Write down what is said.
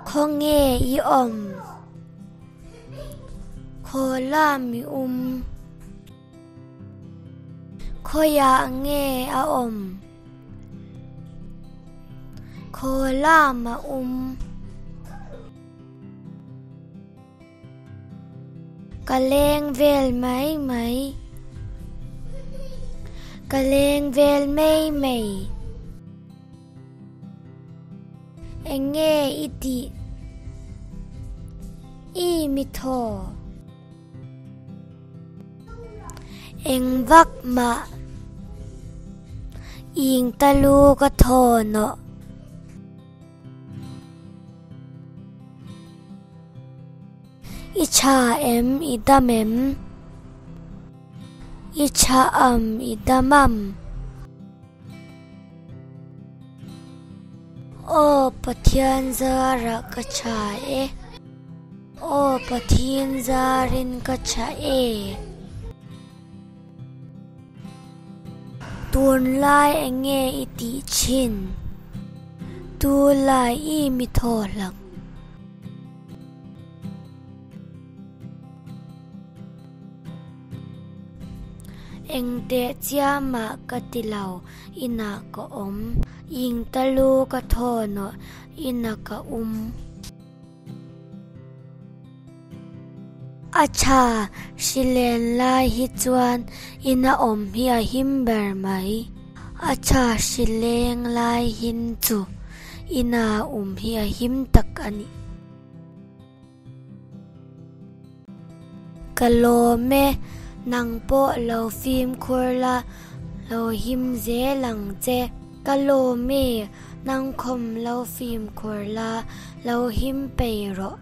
Khawnge i awm? Khaw lam i um? Khawiah nge a awm? Khaw lam a um? Ka leng vel mai mai. Ka leng vel mei mei. Eng nge i tih? I mi thaw. Eng vak mah. Ing ta lu ka thaw nawh. I tha em i dam em? I tha am i dam am? Aw Pathian zarah ka tha e. Aw Pathin zarin ka tha e. Tunlai enge i tih thin? Tulai i mi thaw hlak. Engteh chiamah ka ti lo, inah ka awm. Ing ta lu ka thaw nawh, inah ka um. A tha, hrilen lai hi chuan ina awm hi a him ber mai. A tha, hrileng lai hin chu ina awm hi a him tak a ni. Ka lawm e, nang pawh lo fimkhur la, lo him zel ang che. Ka lawm e, nang khawm lo fimkhur la, lo him pei rawh.